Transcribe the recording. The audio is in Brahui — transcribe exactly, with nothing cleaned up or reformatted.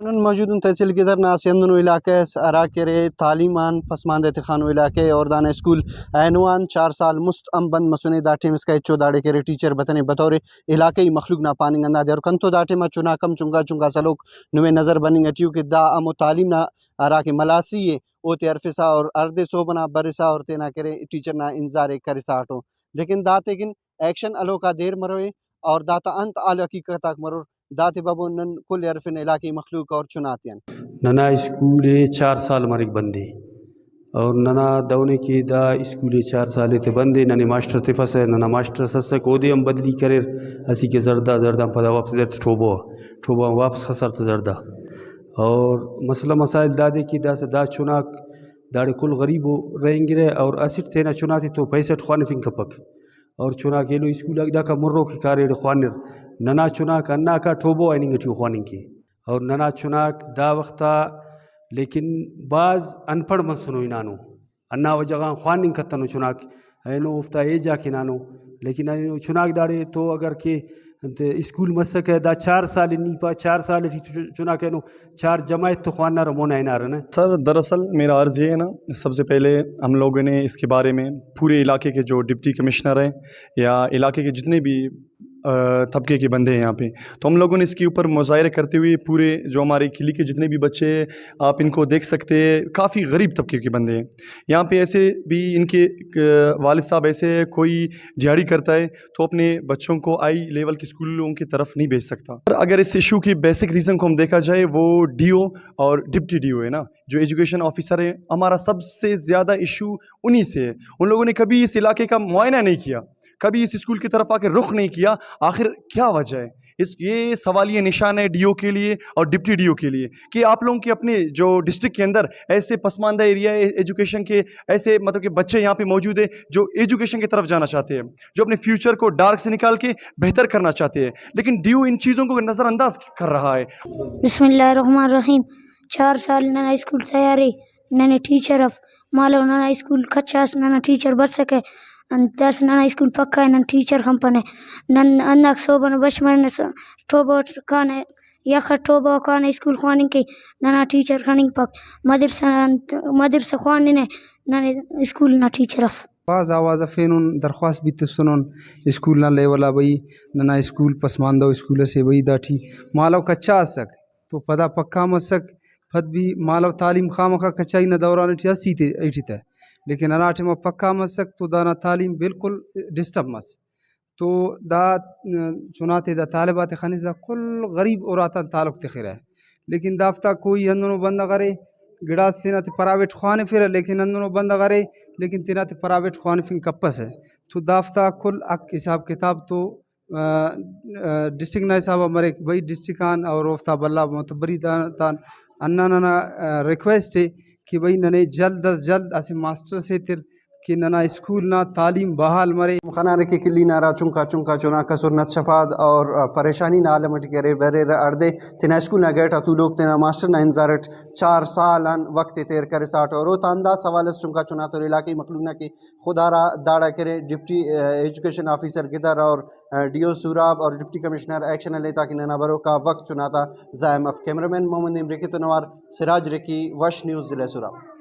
نن موجود ان تحصیل گدر نا اسہ ہندنو علاقہ اس، ہرا کہ ارے تعلیم آن پسماندہ تخانو علاقہ ءِ، اور دانا اسکول اینو آن چار سال مست ہم بند مسنے۔ دا ٹائم اسکا ہچو داڑے کہ ارے ٹیچر بتنے، بطور علاقائی مخلوق نا پاننگ ہندادے۔ اور کنتو دا ٹائما چناک ہم چنکا چنکا سلوک نمے نظر بننگ اٹی ءُ کہ دا ہمو تعلیم نا ہرا کہ ملاسی ءِ اوتے ہرفسا، اور ہردے سہب ئنا برسا اور تینا کہ ارے ٹیچر نا انتظار ءِ کرسا اٹو۔ لیکن داتے کن ایکشن ہلوکا دیر مروئے، اور داتا انت حال حقیقت آک مرور، داتے بابو نن کل ءِ ہرفنہ، علاقائی مخلوق اور چناتیان۔ ننا اسکول ءِ چار سال مریک بند ءِ، اور ننا دہنے کہ دا اسکول ءِ چار سال تے بند ءِ، ننے ماسٹر تفسہ، ننا ماسٹر اس اسک، اودے ہم بدلی کریر، اسیکہ زڑدا، زڑدان پدا واپس درت ٹوبو آ، ٹوبو آن واپس خسر تہ زڑدا۔ اور مسئلہ مسائل دادے کہ داسہ دا چناک داڑے کل غریب و رہینگرہ، اور اسٹ تینا چناتے تو پیسہ اٹ خوانفنگ کپک۔ اور چناک ایلو اسکول آک داکا مروک ءِ کاریڑ خوانر۔ ننا چناک ہنداکا ٹوبو آ ہننگ ٹی ءُ خواننگ کے۔ اور ننا چناک دا وخت آ لیکن بھاز ان پڑھ مسنو ہنانو۔ ہندا وجہ غان خواننگ کتنو چناک، اینو اوفتا ایج آک ہنانو۔ لیکن اینو چناک داڑے تو اگر کہ انت اسکول مسکہ، دا چار سال نی پا، چار سال ٹی تو چناک اینو چار جماعت تو خوانارہ، مونا ہنارہ نہ۔ سر، دراصل میرا عرض یہ ہے نا، سب سے پہلے ہم لوگوں نے اس کے بارے میں پورے علاقے کے جو ڈپٹی کمشنر ہیں یا علاقے کے جتنے بھی، آ، طبقے کے بندے ہیں یہاں پہ، تو ہم لوگوں نے اس کے اوپر مظاہرے کرتے ہوئے پورے جو ہمارے قلعے کے جتنے بھی بچے ہیں، آپ ان کو دیکھ سکتے ہیں، کافی غریب طبقے کے بندے ہیں۔ یہاں پہ ایسے بھی ان کے، آ، والد صاحب ایسے ہیں، کوئی دیہاڑی کرتا ہے تو اپنے بچوں کو ہائی لیول کے اسکولوں کی طرف نہیں بھیج سکتا۔ اور اگر اس ایشو کی بیسک ریزن کو ہم دیکھا جائے، وہ ڈی او اور ڈپٹی ڈی او ہے نا، جو ایجوکیشن آفیسر ہے، ہمارا سب سے زیادہ ایشو انہی سے ہے۔ ان لوگوں نے کبھی اس علاقے کا معائنہ نہیں کیا، کبھی اس اسکول کی طرف آ کے رخ نہیں کیا۔ آخر کیا وجہ ہے؟ اس، یہ سوالیہ نشان ہے ڈی او کے لیے اور ڈپٹی ڈی او کے لیے کہ آپ لوگوں کے اپنے جو ڈسٹرکٹ کے اندر ایسے پسماندہ ایریا ہے ایجوکیشن کے، ایسے مطلب کہ بچے یہاں پہ موجود ہیں جو ایجوکیشن کی طرف جانا چاہتے ہیں، جو اپنے فیوچر کو ڈارک سے نکال کے بہتر کرنا چاہتے ہیں، لیکن ڈی او ان چیزوں کو نظر انداز کر رہا ہے۔ بسم اللہ الرحمن الرحیم۔ چار سال ننا اسکول تیار ءِ، ننے ٹیچر اف، مالو ننا اسکول کچا ئس، ننا ٹیچر بسکہ، انت داسہ ننا اسکول پکا ءِ، نن ٹیچر خنپنہ۔ نن ہنداک سہب ئنا بش مرینہ، س-، ٹوبہ اٹ کانہ، یخ اٹ ٹوبہ کانہ اسکول خواننگ کیک، ننا ٹیچر خننگپک۔ مدرسہ نا انت، مدرسہ خواننہ، ننے اسکول نا ٹیچر اف۔ بھاز آواز افینن، درخواست بھی تسنن اسکول نا لیول آ، بھئی ننا اسکول پسماندہ اسکول اسے، بھئی داٹی مالو کچا اسک تو پدا پکا مسک، پد بھی مالو تعلیم خامخا کچائی نا دوران ٹی اسیتے ایٹی تہ، لیکن ہرا ٹائما پکا مسک تو دانا تعلیم بالکل ڈسٹرب مس۔ تو دا، م، چناتے دا طالب آتے خنسا کل غریب اُراتان تعلق تخرہ، لیکن دافتا کوئی ہندنو بندغ ارے گڑاس تینا تے پرائیویٹ خوانفرہ، لیکن ہندنو بندغ ارے لیکن تینا تے پرائیویٹ خوانفنگ کپسہ۔ تو دافتا کل حق حساب کتاب تو، آ، آ، ڈسٹرکٹ نا حساب آ مریک، بھئی ڈسٹرکٹ آن اور اوفتا بھلا معتبری تا-، تان ہندا ننا، آ، ریکویسٹ ءِ کہ بھئی ننے جلد از جلد اسہ ماسٹر سے تر کہ ننا اسکول نا تعلیم بحال مرے۔ خنارے کہ کلی نا ہرا چنکا چنکا چناک ئسر نت شفاد اور پریشانی نا عالم ٹی کہ ارے بریرہ، ہڑدے تینا اسکول نا گیٹ آ تولوک تینا ماسٹر نا انتظار اٹ چار سال آن وخت ءِ تیر کرساٹہ۔ اور اوتا ہندا سوال اس چنکا چناتو علاقائی مخلوق نا کہ خود ہرا داڑا کہ ارے ڈپٹی، آ، ایجوکیشن آفیسر گدر اور، آ، ڈی او سوراب اور ڈپٹی کمشنر ایکشن ہلے تاکہ ننا بروکا وخت چناتا ضائع مف۔ کیمرہ مین محمد نعیم رکی تو نوار سراج رکی، وش نیوز، ضلع سوراب۔